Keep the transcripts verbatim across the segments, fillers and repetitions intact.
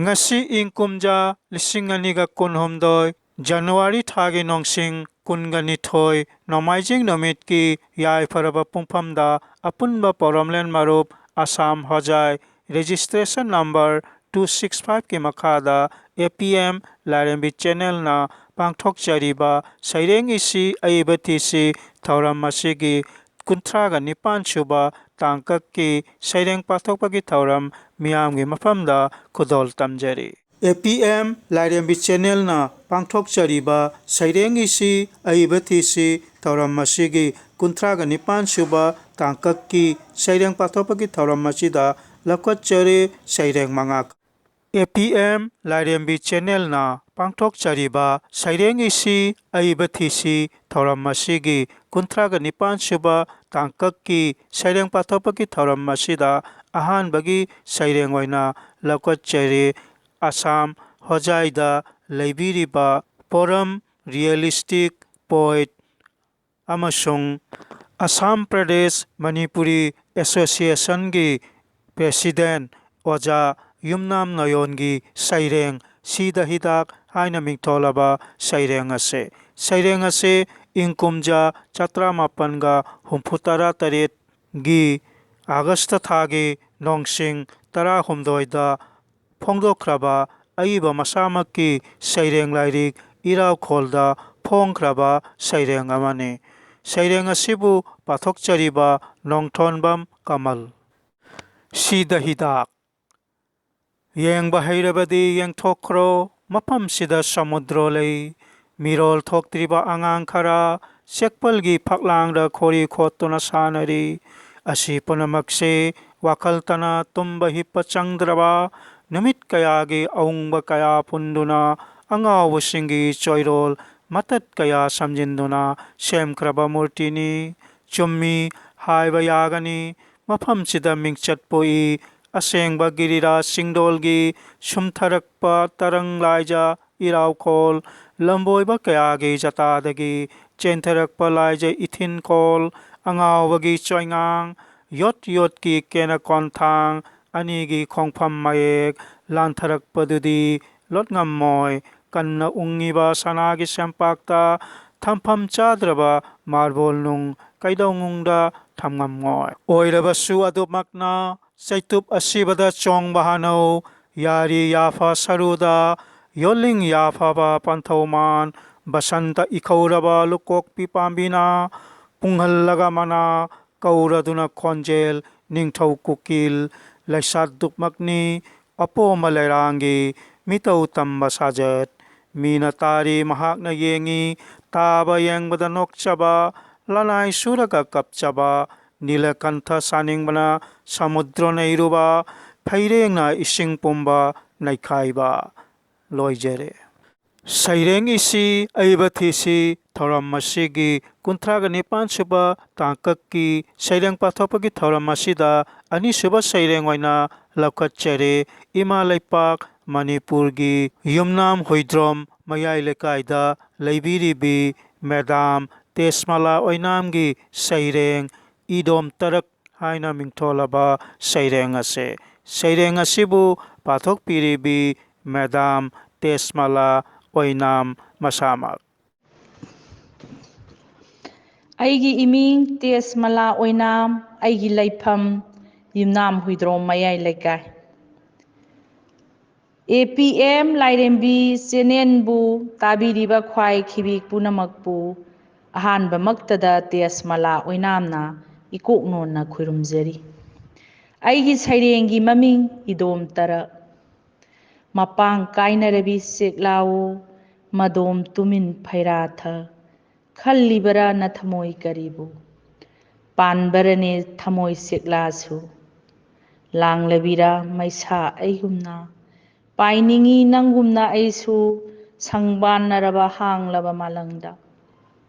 ꯉꯁꯤ ꯏꯪ ꯀꯨꯝꯖꯥ ꯂꯤꯁꯤꯡ ꯑꯅꯤꯒ ꯀꯨꯟꯍꯨꯝꯗꯣꯏ January ꯊꯥꯒꯤ ꯅꯣꯡꯁꯤꯡ ꯀꯨꯟꯒ ꯅꯤꯊꯣꯏ ꯅꯣꯡꯃꯥꯏꯖꯤꯡ ꯅꯨꯃꯤꯠꯀꯤ ꯌꯥꯏꯐꯔꯕ ꯄꯨꯡꯐꯝꯗ ꯑꯄꯨꯟꯕ ꯄꯣꯔꯣꯝꯂꯦꯟ ꯃꯔꯨꯞ ꯑꯁꯥꯝ ꯍꯣꯖꯥꯏ registration number two six five ꯀꯤ ꯃꯈꯥꯗ A P M ꯂꯥꯏꯔꯦꯝꯕꯤ channel ꯅ ꯄꯥꯡꯊꯣꯛꯆꯔꯤꯕ ꯁꯩꯔꯦꯡ ꯏꯁꯤ ꯑꯏꯕ ꯊꯤꯁꯤ ꯊꯧꯔꯝ ꯑꯁꯤꯒꯤ ꯀꯨꯟꯊ꯭ꯔꯥꯒ ꯅꯤꯄꯥꯟ ꯁꯨꯕ ꯇꯥꯡꯀꯛꯀꯤ ꯁꯩꯔꯦꯡ ꯄꯥꯊꯣꯛꯄꯒꯤ ꯊꯧꯔꯝ ꯃꯤꯌꯥꯝꯒꯤ ꯃꯐꯝꯗ ꯈꯨꯗꯣꯜ ꯇꯝꯖꯔꯤ꯫ A P M ꯂꯥꯏꯔꯦꯝꯕꯤ channel ꯅ ꯄꯥꯡꯊꯣꯛꯆꯔꯤꯕ ꯁꯩꯔꯦꯡ ꯏꯁꯤ ꯑꯏꯕ ꯊꯤꯁꯤ ꯊꯧꯔꯝ ꯑꯁꯤꯒꯤ ꯀꯨꯟꯊ꯭ꯔꯥꯒ ꯅꯤꯄꯥꯟ ꯁꯨꯕ ꯇꯥꯡꯀꯛꯀꯤ ꯁꯩꯔꯦꯡ ꯄꯥꯊꯣꯛꯄꯒꯤ ꯊꯧꯔꯝ ꯑꯁꯤꯗ ꯂꯧꯈꯠꯆꯔꯤ꯫ ꯁꯩꯔꯦꯡ ꯃꯉꯥ꯫ A P M ꯂꯥꯏꯔꯦꯝꯕꯤ channel ꯅ ꯄꯥꯡꯊꯣꯛꯆꯔꯤꯕ ꯁꯩꯔꯦꯡ ꯏꯁꯤ ꯑꯏꯕ ꯊꯤꯁꯤ ꯊꯧꯔꯝ ꯑꯁꯤꯒꯤ ꯀꯨꯟꯊ꯭ꯔꯥꯒ ꯅꯤꯄꯥꯟ ꯁꯨꯕ ꯇꯥꯡꯀꯛꯀꯤ ꯁꯩꯔꯦꯡ ꯄꯥꯊꯣꯛꯄꯒꯤ ꯊꯧꯔꯝ ꯑꯁꯤꯗ ꯑꯍꯥꯟꯕꯒꯤ ꯁꯩꯔꯦꯡ ꯑꯣꯏꯅ ꯂꯧꯈꯠꯆꯔꯤ꯫ ꯑꯁꯥꯝ ꯍꯣꯖꯥꯏꯗ ꯂꯩꯕꯤꯔꯤꯕ ꯄꯣꯔꯝ realistic poet ꯑꯃꯁꯨꯡ ꯑꯁꯥꯝ ꯄ꯭ꯔꯗꯦꯁ ꯃꯅꯤꯄꯨꯔꯤ association ꯒꯤ president ꯑꯣꯖꯥ ꯌꯨꯝꯅꯥꯝ ꯅꯣꯌꯣꯟꯒꯤ ꯁꯩꯔꯦꯡ ꯁꯤꯗ ꯍꯤꯗꯥꯛ ꯍꯥꯏꯅ ꯃꯤꯡꯊꯣꯜꯂꯕ ꯁꯩꯔꯦꯡ ꯑꯁꯦ꯫ ꯁꯩꯔꯦꯡ ꯑꯁꯦ ꯏꯪ ꯀꯨꯝꯖꯥ ꯆꯥꯇ꯭ꯔꯥꯃꯥꯄꯟꯒ ꯍꯨꯝꯐꯨꯇꯔꯥ ꯇꯔꯦꯠꯒꯤ August ꯊꯥꯒꯤ ꯅꯣꯡꯁꯤꯡ ꯇꯔꯥꯍꯨꯝꯗꯣꯏꯗ ꯐꯣꯡꯗꯣꯛꯈ꯭ꯔꯕ ꯑꯏꯕ ꯃꯁꯥꯃꯛꯀꯤ ꯁꯩꯔꯦꯡ ꯂꯥꯏꯔꯤꯛ ꯏꯔꯥꯎꯈꯣꯜꯗ ꯐꯣꯡꯈ꯭ꯔꯕ ꯁꯩꯔꯦꯡ ꯑꯃꯅꯤ꯫ ꯁꯩꯔꯦꯡ ꯑꯁꯤꯕꯨ ꯄꯥꯊꯣꯛꯆꯔꯤꯕ ꯅꯣꯡꯊꯣꯟꯕꯝ ꯀꯃꯜ꯫ ꯁꯤꯗ ꯍꯤꯗꯥꯛ꯫ ꯌꯦꯡꯕ ꯍꯩꯔꯕꯗꯤ ꯌꯦꯡꯊꯣꯛꯈ꯭ꯔꯣ, ꯃꯐꯝꯁꯤꯗ ꯁꯃꯨꯗ꯭ꯔꯣ ꯂꯩ꯫ ꯃꯤꯔꯣꯜ ꯊꯣꯛꯇ꯭ꯔꯤꯕ ꯑꯉꯥꯡ ꯈꯔ ꯆꯦꯛꯄꯜꯒꯤ ꯐꯛꯂꯥꯡꯗ ꯈꯣꯔꯤ ꯈꯣꯠꯇꯨꯅ ꯁꯥꯟꯅꯔꯤ꯫ ꯑꯁꯤ ꯄꯨꯝꯅꯃꯛꯁꯤ ꯋꯥꯈꯜꯇꯅ ꯇꯨꯝꯕ ꯍꯤꯞꯄ ꯆꯪꯗ꯭ꯔꯕ ꯅꯨꯃꯤꯠ ꯀꯌꯥꯒꯤ ꯑꯎꯪꯕ ꯀꯌꯥ ꯄꯨꯟꯗꯨꯅ ꯑꯉꯥꯎꯕꯁꯤꯡꯒꯤ ꯆꯣꯏꯔꯣꯜ ꯃꯇꯠ ꯀꯌꯥ ꯁꯝꯖꯤꯟꯗꯨꯅ ꯁꯦꯝꯈ꯭ꯔꯕ ꯃꯨꯔꯇꯤꯅꯤ꯫ ꯆꯨꯝꯃꯤ ꯍꯥꯏꯕ ꯌꯥꯒꯅꯤ꯫ ꯃꯐꯝꯁꯤꯗ ꯃꯤꯡꯆꯠ ꯄꯣꯛꯏ꯫ ꯑꯁꯦꯡꯕ ꯒꯤꯔꯤꯔꯥꯖ ꯆꯤꯡꯗꯣꯜꯒꯤ ꯁꯨꯝꯊꯔꯛꯄ ꯇꯔꯪ ꯂꯥꯏꯖ ꯏꯔꯥꯎꯈꯣꯜ, ꯂꯝꯕꯣꯏꯕ ꯀꯌꯥꯒꯤ ꯖꯇꯥꯗꯒꯤ ꯆꯦꯟꯊꯔꯛꯄ ꯂꯥꯏꯖ ꯏꯊꯤꯟꯈꯣꯜ, ꯑꯉꯥꯎꯕꯒꯤ ꯆꯣꯏꯉꯥꯡ, ꯌꯣꯠ ꯌꯣꯠꯀꯤ ꯀꯦꯅ ꯀꯣꯟꯊꯥꯡ, ꯑꯅꯤꯒꯤ ꯈꯣꯡꯐꯝ ꯃꯌꯦꯛ ꯂꯥꯟꯊꯔꯛꯄꯗꯨꯗꯤ ꯂꯣꯠ ꯉꯝꯃꯣꯏ꯫ ꯀꯟꯅ ꯎꯪꯉꯤꯕ ꯁꯅꯥꯒꯤ ꯁꯦꯝꯄꯥꯛꯇ ꯊꯝꯐꯝ ꯆꯥꯗ꯭ꯔꯕ ꯃꯥꯔꯕꯣꯜ ꯅꯨꯡ ꯀꯩꯗꯧꯅꯨꯡꯗ ꯊꯝꯉꯝꯃꯣꯏ꯫ ꯑꯣꯏꯔꯕꯁꯨ ꯑꯗꯨꯃꯛꯅ ꯆꯩꯇꯨꯞ ꯑꯁꯤꯕꯗ ꯆꯣꯡꯕ ꯍꯥꯅꯧ, ꯌꯥꯔꯤ ꯌꯥꯐ ꯁꯔꯨꯗ ꯌꯣꯜꯂꯤꯡ ꯌꯥꯐꯕ ꯄꯟꯊꯧꯃꯥꯟ, ꯕꯁꯟꯇ ꯏꯈꯧꯔꯕ ꯂꯨꯀꯣꯛꯄꯤ ꯄꯥꯝꯕꯤꯅ ꯄꯨꯡꯍꯜꯂꯒ ꯃꯅꯥ ꯀꯧꯔꯗꯨꯅ ꯈꯣꯟꯖꯦꯜ ꯅꯤꯡꯊꯧ ꯀꯨꯀꯤꯜ, ꯂꯩꯁꯥꯠ ꯗꯨꯛꯃꯛꯅꯤ ꯑꯄꯣꯝꯕ ꯂꯩꯔꯥꯡꯒꯤ ꯃꯤꯇꯧ ꯇꯝꯕ ꯁꯥꯖꯠ꯫ ꯃꯤꯅ ꯇꯥꯔꯤ ꯃꯍꯥꯛꯅ ꯌꯦꯡꯉꯤ, ꯇꯥꯕ ꯌꯦꯡꯕꯗ ꯅꯣꯛꯆꯕ, ꯂꯅꯥꯏ ꯁꯨꯔꯒ ꯀꯞꯆꯕ, ꯅꯤꯂꯀꯟꯊ ꯁꯥꯅꯤꯡꯕꯅ ꯁꯃꯨꯗ꯭ꯔ ꯅꯩꯔꯨꯕ, ꯐꯩꯔꯦꯡꯅ ꯏꯁꯤꯡ ꯄꯨꯝꯕ ꯅꯩꯈꯥꯏꯕ꯫ ꯂꯣꯏꯖꯔꯦ꯫ ꯁꯩꯔꯦꯡ ꯏꯁꯤ ꯑꯏꯕ ꯊꯤꯁꯤ ꯊꯧꯔꯝ ꯑꯁꯤꯒꯤ ꯀꯨꯟꯊ꯭ꯔꯥꯒ ꯅꯤꯄꯥꯟ ꯁꯨꯕ ꯇꯥꯡꯀꯛꯀꯤ ꯁꯩꯔꯦꯡ ꯄꯥꯊꯣꯛꯄꯒꯤ ꯊꯧꯔꯝ ꯑꯁꯤꯗ ꯑꯅꯤꯁꯨꯕ ꯁꯩꯔꯦꯡ ꯑꯣꯏꯅ ꯂꯧꯈꯠꯆꯔꯦ꯫ ꯏꯃꯥ ꯂꯩꯄꯥꯛ ꯃꯅꯤꯄꯨꯔꯒꯤ ꯌꯨꯝꯅꯥꯝ ꯍꯨꯏꯗ꯭ꯔꯣꯝ ꯃꯌꯥꯏ ꯂꯩꯀꯥꯏꯗ ꯂꯩꯕꯤꯔꯤꯕꯤ ꯃꯦꯗꯥꯝ ꯇꯦꯖꯃꯂꯥ ꯑꯣꯏꯅꯥꯝꯒꯤ ꯁꯩꯔꯦꯡ ꯏꯗꯣꯝ ꯇꯔꯛ ꯍꯥꯏꯅ ꯃꯤꯡꯊꯣꯜꯂꯕ ꯁꯩꯔꯦꯡ ꯑꯁꯦ꯫ ꯁꯩꯔꯦꯡ ꯑꯁꯤꯕꯨ ꯄꯥꯊꯣꯛꯄꯤꯔꯤꯕꯤ ꯃꯦꯗꯥꯝ ꯇꯦꯖꯃꯂꯥ ꯑꯣꯏꯅꯥꯝ ꯃꯁꯥꯃꯛ꯫ ꯑꯩꯒꯤ ꯏꯃꯤꯡ ꯇꯦꯖꯃꯂꯥ ꯑꯣꯏꯅꯥꯝ, ꯑꯩꯒꯤ ꯂꯩꯐꯝ ꯌꯨꯝꯅꯥꯝ ꯍꯨꯏꯗ꯭ꯔꯣꯝ ꯃꯌꯥꯏ ꯂꯩꯀꯥꯏ꯫ ꯑꯦ ꯄꯤ ꯑꯦꯝ ꯂꯥꯏꯔꯦꯝꯕꯤ ꯆꯦꯅꯦꯜꯕꯨ ꯇꯥꯕꯤꯔꯤꯕ ꯈ꯭ꯋꯥꯏ ꯈꯤꯕꯤꯛ ꯄꯨꯝꯅꯃꯛꯄꯨ ꯑꯍꯥꯟꯕꯃꯛꯇꯗ ꯇꯦꯖꯃꯂꯥ ꯑꯣꯏꯅꯥꯝꯅ ꯏꯀꯣꯛ ꯅꯣꯟꯅ ꯈꯨꯔꯨꯝꯖꯔꯤ꯫ ꯑꯩꯒꯤ ꯁꯩꯔꯦꯡꯒꯤ ꯃꯃꯤꯡ ꯏꯗꯣꯝ ꯇꯔꯛ꯫ ꯃꯄꯥꯡ ꯀꯥꯏꯅꯔꯕꯤ ꯆꯦꯛꯂꯥꯎ, ꯃꯗꯣꯝ ꯇꯨꯃꯤꯟ ꯐꯩꯔꯥꯊ, ꯈꯜꯂꯤꯕꯔꯥ ꯅꯊꯃꯣꯏ ꯀꯔꯤꯕꯨ? ꯄꯥꯟꯕꯔꯅꯦ ꯊꯃꯣꯏ ꯆꯦꯛꯂꯥꯁꯨ? ꯂꯥꯡꯂꯕꯤꯔꯥ ꯃꯩꯁꯥ ꯑꯩꯒꯨꯝꯅ? ꯄꯥꯏꯅꯤꯡꯏ ꯅꯪꯒꯨꯝꯅ ꯑꯩꯁꯨ ꯁꯪꯕꯥꯟꯅꯔꯕ ꯍꯥꯡꯂꯕ ꯃꯥꯂꯪꯗ꯫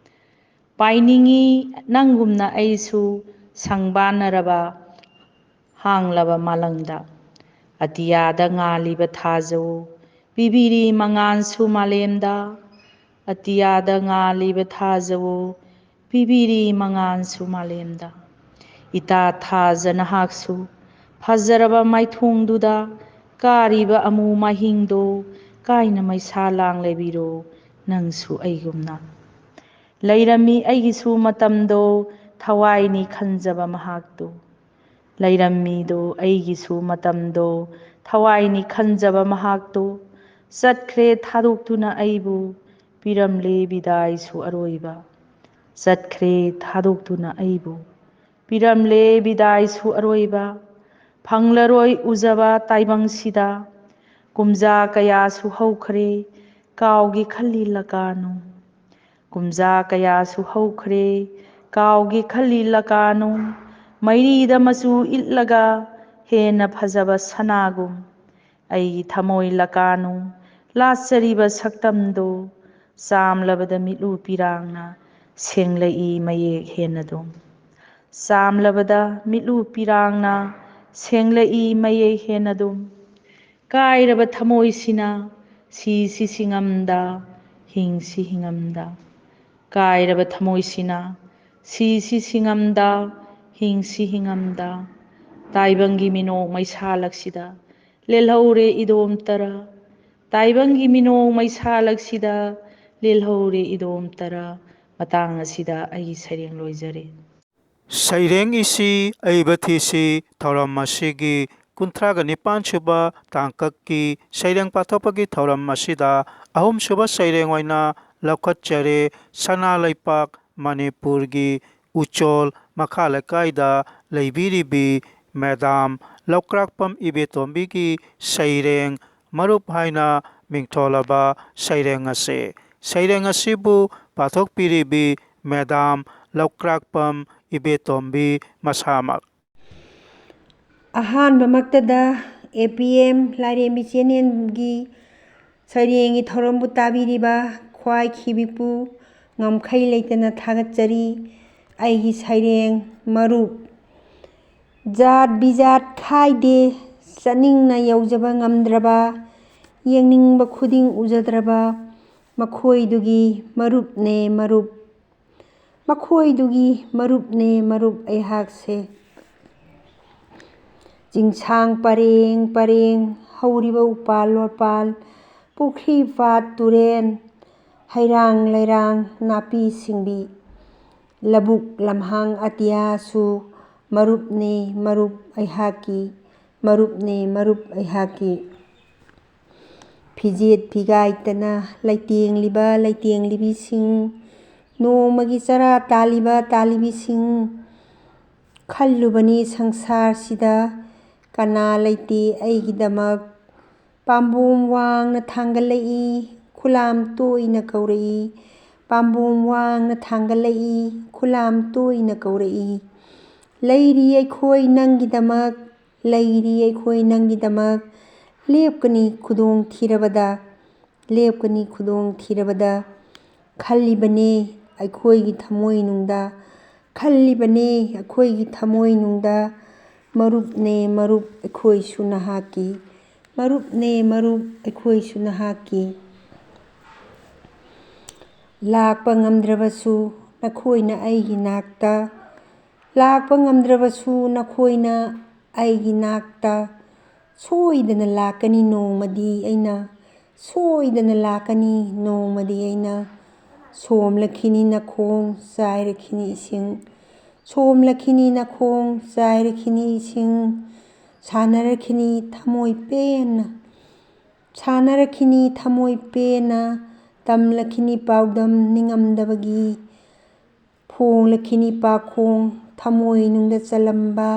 ꯄꯥꯏꯅꯤꯡꯏ ꯅꯪꯒꯨꯝꯅ ꯑꯩꯁꯨ ꯁꯪꯕꯥꯟꯅꯔꯕ ꯍꯥꯡꯂꯕ ꯃꯥꯂꯪꯗ꯫ ꯑꯇꯤꯌꯥꯗ ꯉꯥꯜꯂꯤꯕ ꯊꯥꯖꯧ, ꯄꯤꯕꯤꯔꯤ ꯃꯉꯥꯜꯁꯨ ꯃꯥꯂꯦꯝꯗ꯫ ꯑꯇꯤꯌꯥꯗ ꯉꯥꯜꯂꯤꯕ ꯊꯥꯖꯧ, ꯄꯤꯕꯤꯔꯤ ꯃꯉꯥꯜꯁꯨ ꯃꯥꯂꯦꯝꯗ꯫ ꯏꯇꯥ ꯊꯥꯖ ꯅꯍꯥꯛꯁꯨ ꯐꯖꯔꯕ ꯃꯥꯏꯊꯣꯡꯗꯨꯗ ꯀꯥꯔꯤꯕ ꯑꯃꯨ ꯃꯍꯤꯡꯗꯣ ꯀꯥꯏꯅ ꯃꯩꯁꯥ ꯂꯥꯡ ꯂꯩꯕꯤꯔꯣ ꯅꯪꯁꯨ ꯑꯩꯒꯨꯝꯅ꯫ ꯂꯩꯔꯝꯃꯤ ꯑꯩꯒꯤꯁꯨ ꯃꯇꯝꯗꯣ ꯊꯋꯥꯏꯅꯤ ꯈꯟꯖꯕ ꯃꯍꯥꯛꯇꯣ꯫ ꯂꯩꯔꯝꯃꯤꯗꯣ ꯑꯩꯒꯤꯁꯨ ꯃꯇꯝꯗꯣ ꯊꯋꯥꯏꯅꯤ ꯈꯟꯖꯕ ꯃꯍꯥꯛꯇꯣ꯫ ꯆꯠꯈ꯭ꯔꯦ ꯊꯥꯗꯣꯛꯇꯨꯅ ꯑꯩꯕꯨ, ꯄꯤꯔꯝꯂꯦ ꯕꯤꯗꯥꯏꯁꯨ ꯑꯔꯣꯏꯕ꯫ ꯆꯠꯈ꯭ꯔꯦ ꯊꯥꯗꯣꯛꯇꯨꯅ ꯑꯩꯕꯨ, ꯄꯤꯔꯝꯂꯦ ꯕꯤꯗꯥꯏꯁꯨ ꯑꯔꯣꯏꯕ꯫ ꯐꯪꯂꯔꯣꯏ ꯎꯖꯕ ꯇꯥꯏꯕꯪꯁꯤꯗ꯫ ꯀꯨꯝꯖꯥ ꯀꯌꯥꯁꯨ ꯍꯧꯈ꯭ꯔꯦ, ꯀꯥꯎꯒꯦ ꯈꯜꯂꯤ ꯂꯀꯥꯅꯨ꯫ ꯀꯨꯝꯖꯥ ꯀꯌꯥꯁꯨ ꯍꯧꯈ꯭ꯔꯦ, ꯀꯥꯎꯒꯦ ꯈꯜꯂꯤ ꯂꯀꯥꯅꯨ꯫ ꯃꯩꯔꯤꯗ ꯃꯆꯨ ꯏꯠꯂꯒ ꯍꯦꯟꯅ ꯐꯖꯕ ꯁꯅꯥꯒꯨꯝ꯫ ꯑꯩꯒꯤ ꯊꯃꯣꯏ ꯂꯀꯥꯅꯨ, ꯂꯥꯠꯆꯔꯤꯕ ꯁꯛꯇꯝꯗꯣ꯫ ꯆꯥꯝꯂꯕꯗ ꯃꯤꯠꯂꯨ ꯄꯤꯔꯥꯡꯅ ꯁꯦꯡꯂꯛꯏ ꯃꯌꯦꯛ ꯍꯦꯟꯅꯗꯨꯝ꯫ ꯆꯥꯝꯂꯕꯗ ꯃꯤꯠꯂꯨ ꯄꯤꯔꯥꯡꯅ ꯁꯦꯡꯂꯛꯏ ꯃꯌꯦꯛ ꯍꯦꯟꯅꯗꯨꯝ꯫ ꯀꯥꯏꯔꯕ ꯊꯃꯣꯏꯁꯤꯅ ꯁꯤꯁꯤ ꯁꯤꯉꯝꯗ, ꯍꯤꯡꯁꯤ ꯍꯤꯡꯉꯝꯗ꯫ ꯀꯥꯏꯔꯕ ꯊꯃꯣꯏꯁꯤꯅ ꯁꯤꯁꯤ ꯁꯤꯉꯝꯗ, ꯍꯤꯡꯁꯤ ꯍꯤꯡꯉꯝꯗ꯫ ꯇꯥꯏꯕꯪꯒꯤ ꯃꯤꯅꯣꯛ ꯃꯩꯁꯥꯂꯛꯁꯤꯗ ꯂꯦꯜꯍꯧꯔꯦ ꯏꯗꯣꯝ ꯇꯔꯥ꯫ ꯇꯥꯏꯕꯪꯒꯤ ꯃꯤꯅꯣꯛ ꯃꯩꯁꯥꯂꯛꯁꯤꯗ ꯂꯦꯜꯍꯧꯔꯦ ꯏꯗꯣꯝ ꯇꯔꯥ꯫ ꯃꯇꯥꯡ ꯑꯁꯤꯗ ꯑꯩꯒꯤ ꯁꯩꯔꯦꯡ ꯂꯣꯏꯖꯔꯦ꯫ ꯁꯩꯔꯦꯡ ꯏꯁꯤ ꯑꯏꯕ ꯊꯤꯁꯤ ꯊꯧꯔꯝ ꯑꯁꯤꯒꯤ ꯀꯨꯟꯊ꯭ꯔꯥꯒ ꯅꯤꯄꯥꯟ ꯁꯨꯕ ꯇꯥꯡꯀꯛꯀꯤ ꯁꯩꯔꯦꯡ ꯄꯥꯊꯣꯛꯄꯒꯤ ꯊꯧꯔꯝ ꯑꯁꯤꯗ ꯑꯍꯨꯝꯁꯨꯕ ꯁꯩꯔꯦꯡ ꯑꯣꯏꯅ ꯂꯧꯈꯠꯆꯔꯦ꯫ ꯁꯅꯥ ꯂꯩꯄꯥꯛ ꯃꯅꯤꯄꯨꯔꯒꯤ ꯎꯆꯣꯜ ꯃꯈꯥ ꯂꯩꯀꯥꯏꯗ ꯂꯩꯕꯤꯔꯤꯕꯤ ꯃꯦꯗꯥꯝ ꯂꯧꯀ꯭ꯔꯥꯛꯄꯝ ꯏꯕꯦꯇꯣꯝꯕꯤꯒꯤ ꯁꯩꯔꯦꯡ ꯃꯔꯨꯞ ꯍꯥꯏꯅ ꯃꯤꯡꯊꯣꯜꯂꯕ ꯁꯩꯔꯦꯡ ꯑꯁꯤ꯫ ꯁꯩꯔꯦꯡ ꯑꯁꯤꯕꯨ ꯄꯥꯊꯣꯛꯄꯤꯔꯤꯕꯤ ꯃꯦꯗꯥꯝ ꯂꯧꯀ꯭ꯔꯥꯛꯄꯝ ꯏꯕꯦꯇꯣꯝꯕꯤ ꯃꯁꯥꯃꯛ꯫ ꯑꯍꯥꯟꯕꯃꯛꯇꯗ ꯑꯦ ꯄꯤ ꯑꯦꯝ ꯂꯥꯏꯔꯦꯝꯕꯤ ꯆꯦꯅꯦꯜꯒꯤ ꯁꯩꯔꯦꯡꯒꯤ ꯊꯧꯔꯝꯕꯨ ꯇꯥꯕꯤꯔꯤꯕ ꯈ꯭ꯋꯥꯏ ꯈꯤꯕꯤꯛꯄꯨ ꯉꯝꯈꯩ ꯂꯩꯇꯅ ꯊꯥꯒꯠꯆꯔꯤ꯫ ꯑꯩꯒꯤ ꯁꯩꯔꯦꯡ ꯃꯔꯨꯞ꯫ ꯖꯥꯠ ꯕꯤꯖꯥꯠ ꯈꯥꯏꯗꯦ, ꯆꯠꯅꯤꯡꯅ ꯌꯧꯖꯕ ꯉꯝꯗ꯭ꯔꯕ, ꯌꯦꯡꯅꯤꯡꯕ ꯈꯨꯗꯤꯡ ꯎꯖꯗ꯭ꯔꯕ, ꯃꯈꯣꯏꯗꯨꯒꯤ ꯃꯔꯨꯞꯅꯦ ꯃꯔꯨꯞ꯫ ꯃꯈꯣꯏꯗꯨꯒꯤ ꯃꯔꯨꯞꯅꯦ ꯃꯔꯨꯞ ꯑꯩꯍꯥꯛꯁꯦ꯫ ꯆꯤꯡꯁꯥꯡ ꯄꯔꯦꯡ ꯄꯔꯦꯡ ꯍꯧꯔꯤꯕ ꯎꯄꯥꯜ ꯋꯥꯄꯥꯜ, ꯄꯨꯈ꯭ꯔꯤ ꯄꯥꯠ ꯇꯨꯔꯦꯟ, ꯍꯩꯔꯥꯡ ꯂꯩꯔꯥꯡ ꯅꯥꯄꯤ ꯁꯤꯡꯕꯤ, ꯂꯧꯕꯨꯛ ꯂꯝꯍꯥꯡ ꯑꯇꯤꯌꯥꯁꯨ ꯃꯔꯨꯞꯅꯦ ꯃꯔꯨꯞ ꯑꯩꯍꯥꯛꯀꯤ, ꯃꯔꯨꯞꯅꯦ ꯃꯔꯨꯞ ꯑꯩꯍꯥꯛꯀꯤ꯫ ꯐꯤꯖꯦꯠ ꯐꯤꯒꯥꯏꯇꯅ ꯂꯩꯇꯦꯡꯂꯤꯕ ꯂꯩꯇꯦꯡꯂꯤꯕꯤꯁꯤꯡ, ꯅꯣꯡꯃꯒꯤ ꯆꯔꯥ ꯇꯥꯜꯂꯤꯕ ꯇꯥꯜꯂꯤꯕꯤꯁꯤꯡ, ꯈꯜꯂꯨꯕꯅꯤ ꯁꯪꯁꯥꯔꯁꯤꯗ ꯀꯅꯥ ꯂꯩꯇꯦ ꯑꯩꯒꯤꯗꯃꯛ꯫ ꯄꯥꯝꯕꯣꯝ ꯋꯥꯡꯅ ꯊꯥꯡꯒꯠꯂꯛꯏ, ꯈꯨꯂꯥꯝ ꯇꯣꯏꯅ ꯀꯧꯔꯛꯏ꯫ ꯄꯥꯝꯕꯣꯝ ꯋꯥꯡꯅ ꯊꯥꯡꯒꯠꯂꯛꯏ, ꯈꯨꯂꯥꯝ ꯇꯣꯏꯅ ꯀꯧꯔꯛꯏ꯫ ꯂꯩꯔꯤ ꯑꯩꯈꯣꯏ ꯅꯪꯒꯤꯗꯃꯛ, ꯂꯩꯔꯤ ꯑꯩꯈꯣꯏ ꯅꯪꯒꯤꯗꯃꯛ꯫ ꯂꯦꯞꯀꯅꯤ ꯈꯨꯗꯣꯡ ꯊꯤꯔꯕꯗ, ꯂꯦꯞꯀꯅꯤ ꯈꯨꯗꯣꯡ ꯊꯤꯔꯕꯗ꯫ ꯈꯜꯂꯤꯕꯅꯦ ꯑꯩꯈꯣꯏꯒꯤ ꯊꯃꯣꯏꯅꯨꯡꯗ, ꯈꯜꯂꯤꯕꯅꯦ ꯑꯩꯈꯣꯏꯒꯤ ꯊꯃꯣꯏꯅꯨꯡꯗ꯫ ꯃꯔꯨꯞꯅꯦ ꯃꯔꯨꯞ ꯑꯩꯈꯣꯏꯁꯨ ꯅꯍꯥꯛꯀꯤ, ꯃꯔꯨꯞꯅꯦ ꯃꯔꯨꯞ ꯑꯩꯈꯣꯏꯁꯨ ꯅꯍꯥꯛꯀꯤ꯫ ꯂꯥꯛꯄ ꯉꯝꯗ꯭ꯔꯕꯁꯨ ꯅꯈꯣꯏꯅ ꯑꯩꯒꯤ ꯅꯥꯛꯇ, ꯂꯥꯛꯄ ꯉꯝꯗ꯭ꯔꯕꯁꯨ ꯅꯈꯣꯏꯅ ꯑꯩꯒꯤ ꯅꯥꯛꯇ ꯁꯣꯏꯗꯅ ꯂꯥꯛꯀꯅꯤ ꯅꯣꯡꯃꯗꯤ ꯑꯩꯅ, ꯁꯣꯏꯗꯅ ꯂꯥꯛꯀꯅꯤ ꯅꯣꯡꯃꯗꯤ ꯑꯩꯅ꯫ ꯁꯣꯝꯂꯛꯈꯤꯅꯤ ꯅꯈꯣꯡ, ꯆꯥꯏꯔꯛꯈꯤꯅꯤ ꯏꯁꯤꯡ, ꯁꯣꯝꯂꯛꯈꯤꯅꯤ ꯅꯈꯣꯡ, ꯆꯥꯏꯔꯛꯈꯤꯅꯤ ꯏꯁꯤꯡ꯫ ꯁꯥꯟꯅꯔꯛꯈꯤꯅꯤ ꯊꯃꯣꯏ ꯄꯦꯟꯅ, ꯁꯥꯟꯅꯔꯛꯈꯤꯅꯤ ꯊꯃꯣꯏ ꯄꯦꯟꯅ꯫ ꯇꯝꯂꯛꯈꯤꯅꯤ ꯄꯥꯎꯗꯝ ꯅꯤꯡꯉꯝꯗꯕꯒꯤ꯫ ꯐꯣꯡꯂꯛꯈꯤꯅꯤ ꯄꯥꯈꯣꯡ ꯊꯃꯣꯏꯅꯨꯡꯗ ꯆꯜꯂꯝꯕ,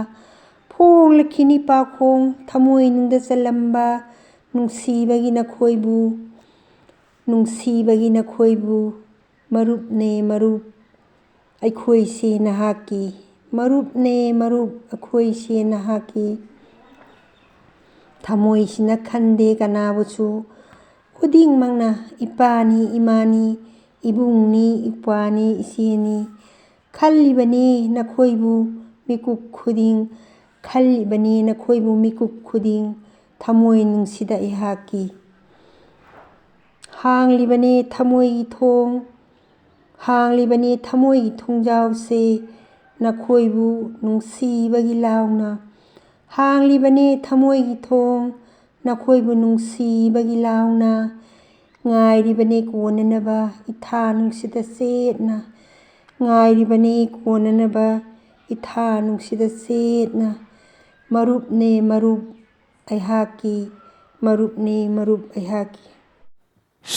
ꯐꯣꯡꯂꯛꯈꯤꯅꯤ ꯄꯥꯈꯣꯡ ꯊꯃꯣꯏꯅꯨꯡꯗ ꯆꯜꯂꯝꯕ꯫ ꯅꯨꯡꯁꯤꯕꯒꯤ ꯅꯈꯣꯏꯕꯨ, ꯅꯨꯡꯁꯤꯕꯒꯤ ꯅꯈꯣꯏꯕꯨ꯫ ꯃꯔꯨꯞꯅꯦ ꯃꯔꯨꯞ ꯑꯩꯈꯣꯏꯁꯦ ꯅꯍꯥꯛꯀꯤ, ꯃꯔꯨꯞꯅꯦ ꯃꯔꯨꯞ ꯑꯩꯈꯣꯏꯁꯦ ꯅꯍꯥꯛꯀꯤ꯫ ꯊꯃꯣꯏꯁꯤꯅ ꯈꯟꯗꯦ ꯀꯅꯥꯕꯨꯁꯨ, ꯈꯨꯗꯤꯡꯃꯛꯅ ꯏꯄꯥꯅꯤ ꯏꯃꯥꯅꯤ, ꯏꯕꯨꯡꯅꯤ ꯏꯄ꯭ꯋꯥꯅꯤ ꯏꯆꯦꯅꯤ꯫ ꯈꯜꯂꯤꯕꯅꯤ ꯅꯈꯣꯏꯕꯨ ꯃꯤꯀꯨꯞ ꯈꯨꯗꯤꯡ, ꯈꯜꯂꯤꯕꯅꯤ ꯅꯈꯣꯏꯕꯨ ꯃꯤꯀꯨꯞ ꯈꯨꯗꯤꯡ꯫ ꯊꯃꯣꯏ ꯅꯨꯡꯁꯤꯗ ꯑꯩꯍꯥꯛꯀꯤ꯫ ꯍꯥꯡꯂꯤꯕꯅꯤ ꯊꯃꯣꯏꯒꯤ ꯊꯣꯡ, ꯍꯥꯡꯂꯤꯕꯅꯤ ꯊꯃꯣꯏꯒꯤ ꯊꯣꯡꯖꯥꯎꯁꯦ ꯅꯈꯣꯏꯕꯨ ꯅꯨꯡꯁꯤꯕꯒꯤ ꯂꯥꯎꯅ꯫ ꯍꯥꯡꯂꯤꯕꯅꯦ ꯊꯃꯣꯏꯒꯤ ꯊꯣꯡ, ꯅꯈꯣꯏꯕꯨ ꯅꯨꯡꯁꯤꯕꯒꯤ ꯂꯥꯎꯅ꯫ ꯉꯥꯏꯔꯤꯕꯅꯦ ꯀꯣꯟꯅꯅꯕ ꯏꯊꯥ ꯅꯨꯡꯁꯤꯗ ꯆꯦꯠꯅ꯫ ꯉꯥꯏꯔꯤꯕꯅꯦ ꯀꯣꯟꯅꯅꯕ ꯏꯊꯥ ꯅꯨꯡꯁꯤꯗ ꯆꯦꯠꯅ꯫ ꯃꯔꯨꯞꯅꯦ ꯃꯔꯨꯞ ꯑꯩꯍꯥꯛꯀꯤ, ꯃꯔꯨꯞꯅꯦ ꯃꯔꯨꯞ ꯑꯩꯍꯥꯛꯀꯤ꯫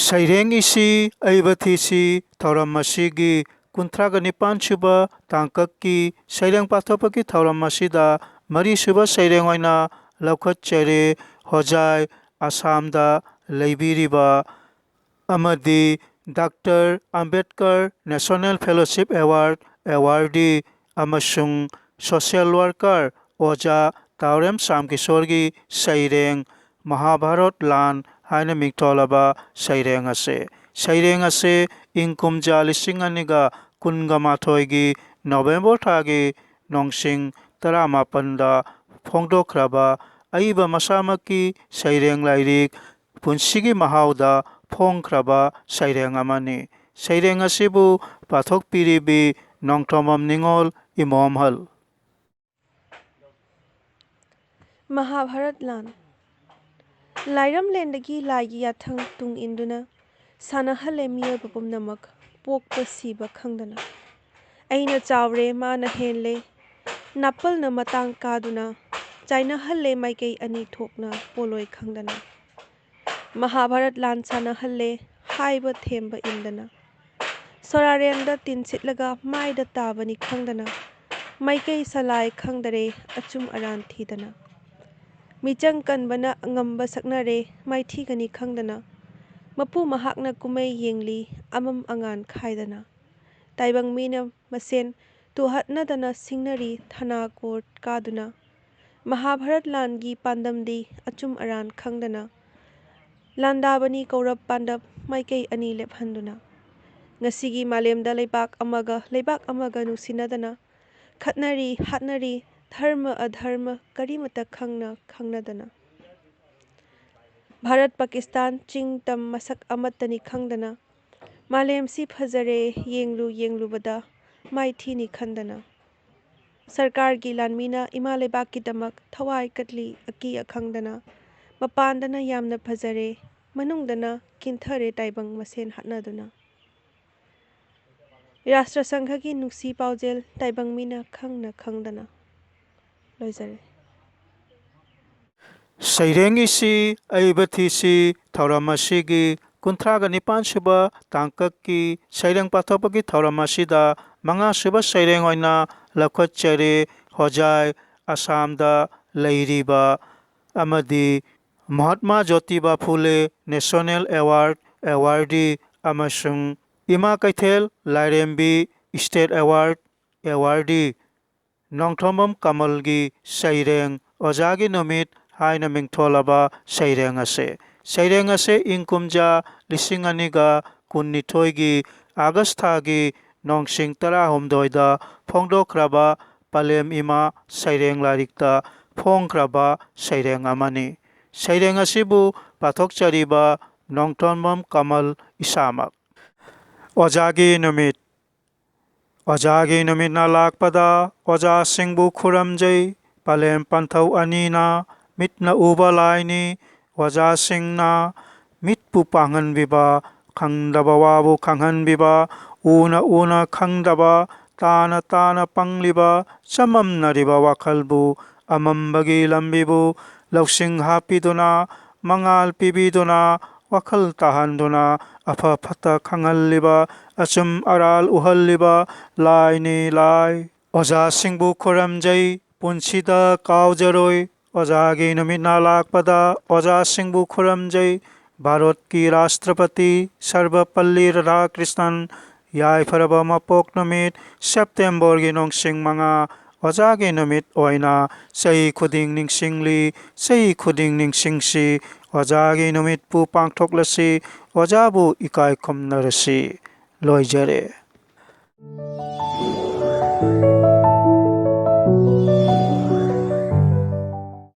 ꯁꯩꯔꯦꯡ ꯏꯁꯤ ꯑꯏꯕ ꯊꯤꯁꯤ ꯊꯧꯔꯝ ꯑꯁꯤꯒꯤ ꯀꯨꯟꯊ꯭ꯔꯥꯒ ꯅꯤꯄꯥꯟ ꯁꯨꯕ ꯇꯥꯡꯀꯛꯀꯤ ꯁꯩꯔꯦꯡ ꯄꯥꯊꯣꯛꯄꯒꯤ ꯊꯧꯔꯝ ꯑꯁꯤꯗ ꯃꯔꯤꯁꯨꯕ ꯁꯩꯔꯦꯡ ꯑꯣꯏꯅ ꯂꯧꯈꯠꯆꯔꯦ꯫ ꯍꯣꯖꯥꯏ, ꯑꯁꯥꯝꯗ ꯂꯩꯕꯤꯔꯤꯕ ꯑꯃꯗꯤ doctor Ambedkar national fellowship award awardee ꯑꯃꯁꯨꯡ ꯁꯣꯁꯤꯌꯦꯜ ꯋꯥꯔꯀꯔ ꯑꯣꯖꯥ ꯇꯥꯎꯔꯦꯝ ꯁ꯭ꯌꯥꯝꯀꯤꯁꯣꯔꯒꯤ ꯁꯩꯔꯦꯡ ꯃꯍꯥꯚꯥꯔꯠ ꯂꯥꯟ ꯍꯥꯏꯅ ꯃꯤꯡꯊꯣꯜꯂꯕ ꯁꯩꯔꯦꯡ ꯑꯁꯤ, ꯁꯩꯔꯦꯡ ꯑꯁꯤ ꯏꯪ ꯀꯨꯝꯖꯥ ꯂꯤꯁꯤꯡ ꯑꯅꯤꯒ ꯀꯨꯟꯒ ꯃꯥꯊꯣꯏꯒꯤ ꯅꯣꯕꯦꯝꯕꯔ ꯊꯥꯒꯤ ꯅꯣꯡꯁꯤꯡ ꯇꯔꯥꯃꯥꯄꯟꯗ ꯐꯣꯡꯗꯣꯛꯈ꯭ꯔꯕ ꯑꯏꯕ ꯃꯁꯥꯃꯛꯀꯤ ꯁꯩꯔꯦꯡ ꯂꯥꯏꯔꯤꯛ ꯄꯨꯟꯁꯤꯒꯤ ꯃꯍꯥꯎꯗ ꯐꯣꯡꯈ꯭ꯔꯕ ꯁꯩꯔꯦꯡ ꯑꯃꯅꯤ꯫ ꯁꯩꯔꯦꯡ ꯑꯁꯤꯕꯨ ꯄꯥꯊꯣꯛꯄꯤꯔꯤꯕꯤ ꯅꯣꯡꯊꯣꯝꯕꯝ ꯅꯤꯉꯣꯜ ꯏꯃꯣꯝꯍꯜ꯫ ꯃꯍꯥꯚꯥꯔꯠ ꯂꯥꯟ꯫ ꯂꯥꯏꯔꯝꯂꯦꯟꯗꯒꯤ ꯂꯥꯏꯒꯤ ꯌꯥꯊꯪ ꯇꯨꯡ ꯏꯟꯗꯨꯅ ꯁꯥꯟꯅꯍꯜꯂꯦ ꯃꯤꯑꯣꯏꯕ ꯄꯨꯝꯅꯃꯛ, ꯄꯣꯛꯄ ꯁꯤꯕ ꯈꯪꯗꯅ꯫ ꯑꯩꯅ ꯆꯥꯎꯔꯦ, ꯃꯥꯅ ꯍꯦꯜꯂꯦ, ꯅꯥꯄꯜꯅ ꯃꯇꯥꯡ ꯀꯥꯗꯨꯅ ꯆꯥꯏꯅꯍꯜꯂꯦ ꯃꯥꯏꯀꯩ ꯑꯅꯤ ꯊꯣꯛꯅ ꯄꯣꯂꯣꯏ ꯈꯪꯗꯅ꯫ ꯃꯍꯥꯚꯥꯔꯠ ꯂꯥꯟ ꯁꯥꯟꯅꯍꯜꯂꯦ ꯍꯥꯏꯕ ꯊꯦꯝꯕ ꯏꯟꯗꯅ꯫ ꯁꯣꯔꯥꯔꯦꯟꯗ ꯇꯤꯟꯁꯤꯠꯂꯒ ꯃꯥꯏꯗ ꯇꯥꯕꯅꯤ ꯈꯪꯗꯅ꯫ ꯃꯥꯏꯀꯩ ꯁꯂꯥꯏ ꯈꯪꯗꯔꯦ ꯑꯆꯨꯝ ꯑꯔꯥꯟ ꯊꯤꯗꯅ꯫ ꯃꯤꯆꯪ ꯀꯟꯕꯅ ꯑꯉꯝꯕ ꯁꯛꯅꯔꯦ ꯃꯥꯏꯊꯤꯒꯅꯤ ꯈꯪꯗꯅ꯫ ꯃꯄꯨ ꯃꯍꯥꯛꯅ ꯀꯨꯝꯃꯩ ꯌꯦꯡꯂꯤ ꯑꯃꯝ ꯑꯉꯥꯟ ꯈꯥꯏꯗꯅ꯫ ꯇꯥꯏꯕꯪ ꯃꯤꯅ ꯃꯁꯦꯟ ꯇꯨꯍꯠꯅꯗꯅ ꯁꯤꯡꯅꯔꯤ ꯊꯅꯥ ꯀꯣꯔꯠ ꯀꯥꯗꯨꯅ꯫ ꯃꯍꯥꯚꯥꯔꯠ ꯂꯥꯟꯒꯤ ꯄꯥꯟꯗꯝꯗꯤ ꯑꯆꯨꯝ ꯑꯔꯥꯟ ꯈꯪꯗꯅ꯫ ꯂꯥꯟꯗꯥꯕꯅꯤ ꯀꯧꯔꯞ ꯄꯥꯟꯗꯞ ꯃꯥꯏꯀꯩ ꯑꯅꯤ ꯂꯦꯞꯍꯟꯗꯨꯅ꯫ ꯉꯁꯤꯒꯤ ꯃꯥꯂꯦꯝꯗ ꯂꯩꯕꯥꯛ ꯑꯃꯒ ꯂꯩꯕꯥꯛ ꯑꯃꯒ ꯅꯨꯡꯁꯤꯅꯗꯅ ꯈꯠꯅꯔꯤ ꯍꯥꯠꯅꯔꯤ ꯙꯔꯃ ꯑꯙꯔꯃ ꯀꯔꯤꯃꯇ ꯈꯪꯅ ꯈꯪꯅꯗꯅ꯫ ꯚꯥꯔꯠ ꯄꯥꯀꯤꯁꯇꯥꯟ ꯆꯤꯡ ꯇꯝ ꯃꯁꯛ ꯑꯃꯠꯇꯅꯤ ꯈꯪꯗꯅ꯫ ꯃꯥꯂꯦꯝꯁꯤ ꯐꯖꯔꯦ ꯌꯦꯡꯂꯨ ꯌꯦꯡꯂꯨꯕꯗ ꯃꯥꯏꯊꯤꯅꯤ ꯈꯟꯗꯅ꯫ ꯁꯔꯀꯥꯔꯒꯤ ꯂꯥꯟꯃꯤꯅ ꯏꯃꯥ ꯂꯩꯕꯥꯛꯀꯤꯗꯃꯛ ꯊꯋꯥꯏ ꯀꯠꯂꯤ ꯑꯀꯤ ꯑꯈꯪꯗꯅ꯫ ꯃꯄꯥꯟꯗꯅ ꯌꯥꯝꯅ ꯐꯖꯔꯦ, ꯃꯅꯨꯡꯗꯅ ꯀꯤꯟꯊꯔꯦ ꯇꯥꯏꯕꯪ ꯃꯁꯦꯟ ꯍꯥꯠꯅꯗꯨꯅ꯫ ꯔꯥꯁꯇ꯭ꯔ ꯁꯪꯘꯒꯤ ꯅꯨꯡꯁꯤ ꯄꯥꯎꯖꯦꯜ ꯇꯥꯏꯕꯪ ꯃꯤꯅ ꯈꯪꯅ ꯈꯪꯗꯅ꯫ ꯂꯣꯏꯖꯔꯦ꯫ ꯁꯩꯔꯦꯡ ꯏꯁꯤ ꯑꯏꯕ ꯊꯤꯁꯤ ꯊꯧꯔꯝ ꯑꯁꯤꯒꯤ ꯀꯨꯟꯊ꯭ꯔꯥꯒ ꯅꯤꯄꯥꯟ ꯁꯨꯕ ꯇꯥꯡꯀꯛꯀꯤ ꯁꯩꯔꯦꯡ ꯄꯥꯊꯣꯛꯄꯒꯤ ꯊꯧꯔꯝ ꯑꯁꯤꯗ ꯃꯉꯥ ꯁꯨꯕ ꯁꯩꯔꯦꯡ ꯑꯣꯏꯅ ꯂꯧꯈꯠꯆꯔꯤ꯫ ꯍꯣꯖꯥꯏ, ꯑꯁꯥꯝꯗ ꯂꯩꯔꯤꯕ ꯑꯃꯗꯤ ꯃꯍꯥꯠꯃꯥ ꯖꯣꯇꯤꯕꯥ ꯐꯨꯂꯦ ꯅꯦꯁꯅꯦꯜ ꯑꯦꯋꯥꯔꯗ ꯑꯦꯋꯥꯔꯗꯤ ꯑꯃꯁꯨꯡ ꯏꯃꯥ ꯀꯩꯊꯦꯜ ꯂꯥꯏꯔꯦꯝꯕꯤ ꯏꯁꯇꯦꯠ ꯑꯦꯋꯥꯔꯗ ꯑꯦꯋꯥꯔꯗꯤ ꯅꯣꯡꯊꯣꯝꯕꯝ ꯀꯃꯜꯒꯤ ꯁꯩꯔꯦꯡ ꯑꯣꯖꯥꯒꯤ ꯅꯨꯃꯤꯠ ꯍꯥꯏꯅ ꯃꯤꯡꯊꯣꯜꯂꯕ ꯁꯩꯔꯦꯡ ꯑꯁꯦ꯫ ꯁꯩꯔꯦꯡ ꯑꯁꯦ ꯏꯪ ꯀꯨꯝꯖꯥ ꯂꯤꯁꯤꯡ ꯑꯅꯤꯒ ꯀꯨꯟꯅꯤꯊꯣꯏꯒꯤ ꯑꯥꯒꯁ ꯊꯥꯒꯤ ꯅꯣꯡꯁꯤꯡ ꯇꯔꯥꯍꯨꯝꯗꯣꯏꯗ ꯐꯣꯡꯗꯣꯛꯈ꯭ꯔꯕ ꯄꯂꯦꯝ ꯏꯃꯥ ꯁꯩꯔꯦꯡ ꯂꯥꯏꯔꯤꯛꯇ ꯐꯣꯡꯈ꯭ꯔꯕ ꯁꯩꯔꯦꯡ ꯑꯃꯅꯤ꯫ ꯁꯩꯔꯦꯡ ꯑꯁꯤꯕꯨ ꯄꯥꯊꯣꯛꯆꯔꯤꯕ ꯅꯣꯡꯊꯣꯝꯕꯝ ꯀꯃꯜ ꯏꯁꯥꯃꯛ꯫ ꯑꯣꯖꯥꯒꯤ ꯅꯨꯃꯤꯠ꯫ ꯑꯣꯖꯥꯒꯤ ꯅꯨꯃꯤꯠꯅ ꯂꯥꯛꯄꯗ ꯑꯣꯖꯥꯁꯤꯡꯕꯨ ꯈꯨꯔꯝꯖꯩ꯫ ꯄꯂꯦꯝ ꯄꯟꯊꯧ ꯑꯅꯤꯅ ꯃꯤꯠꯅ ꯎꯕ ꯂꯥꯏꯅꯤ꯫ ꯑꯣꯖꯥꯁꯤꯡꯅ ꯃꯤꯠꯄꯨ ꯄꯥꯡꯍꯟꯕꯤꯕ, ꯈꯪꯗꯕ ꯋꯥꯕꯨ ꯈꯪꯍꯟꯕꯤꯕ, ꯎꯅ ꯎꯅ ꯈꯪꯗꯕ, ꯇꯥꯅ ꯇꯥꯅ ꯄꯪꯂꯤꯕ, ꯆꯃꯝꯅꯔꯤꯕ ꯋꯥꯈꯜꯕꯨ, ꯑꯃꯝꯕꯒꯤ ꯂꯝꯕꯤꯕꯨ ꯂꯧꯁꯤꯡ ꯍꯥꯞꯄꯤꯗꯨꯅ, ꯃꯉꯥꯜ ꯄꯤꯕꯤꯗꯨꯅ, ꯋꯥꯈꯜ ꯇꯥꯍꯟꯗꯨꯅ, ꯑꯐ ꯐꯠꯇ ꯈꯪꯍꯜꯂꯤꯕ, ꯑꯆꯨꯝ ꯑꯔꯥꯜ ꯎꯍꯜꯂꯤꯕ ꯂꯥꯏꯅꯤ ꯂꯥꯏ꯫ ꯑꯣꯖꯥꯁꯤꯡꯕꯨ ꯈꯨꯔꯝꯖꯩ, ꯄꯨꯟꯁꯤꯗ ꯀꯥꯎꯖꯔꯣꯏ꯫ ꯑꯣꯖꯥꯒꯤ ꯅꯨꯃꯤꯠꯅ ꯂꯥꯛꯄꯗ ꯑꯣꯖꯥꯁꯤꯡꯕꯨ ꯈꯨꯔꯝꯖꯩ꯫ ꯚꯥꯔꯠꯀꯤ ꯔꯥꯁꯇ꯭ꯔꯄꯇꯤ ꯁꯔꯕꯄꯜꯂꯤ ꯔꯥꯙꯥꯀ꯭ꯔꯤꯁꯅꯟ ꯌꯥꯏꯐꯔꯕ ꯃꯄꯣꯛ ꯅꯨꯃꯤꯠ, ꯁꯦꯞꯇꯦꯝꯕꯔꯒꯤ ꯅꯣꯡꯁꯤꯡ ꯃꯉꯥ ꯑꯣꯖꯥꯒꯤ ꯅꯨꯃꯤꯠ ꯑꯣꯏꯅ ꯆꯍꯤ ꯈꯨꯗꯤꯡ ꯅꯤꯡꯁꯤꯡꯂꯤ꯫ ꯆꯍꯤ ꯈꯨꯗꯤꯡ ꯅꯤꯡꯁꯤꯡꯁꯤ꯫ ꯑꯣꯖꯥꯒꯤ ꯅꯨꯃꯤꯠꯄꯨ ꯄꯥꯡꯊꯣꯛꯂꯁꯤ꯫ ꯑꯣꯖꯥꯕꯨ ꯏꯀꯥꯏ ꯈꯨꯝꯅꯔꯁꯤ꯫ ꯂꯣꯏꯖꯔꯦ꯫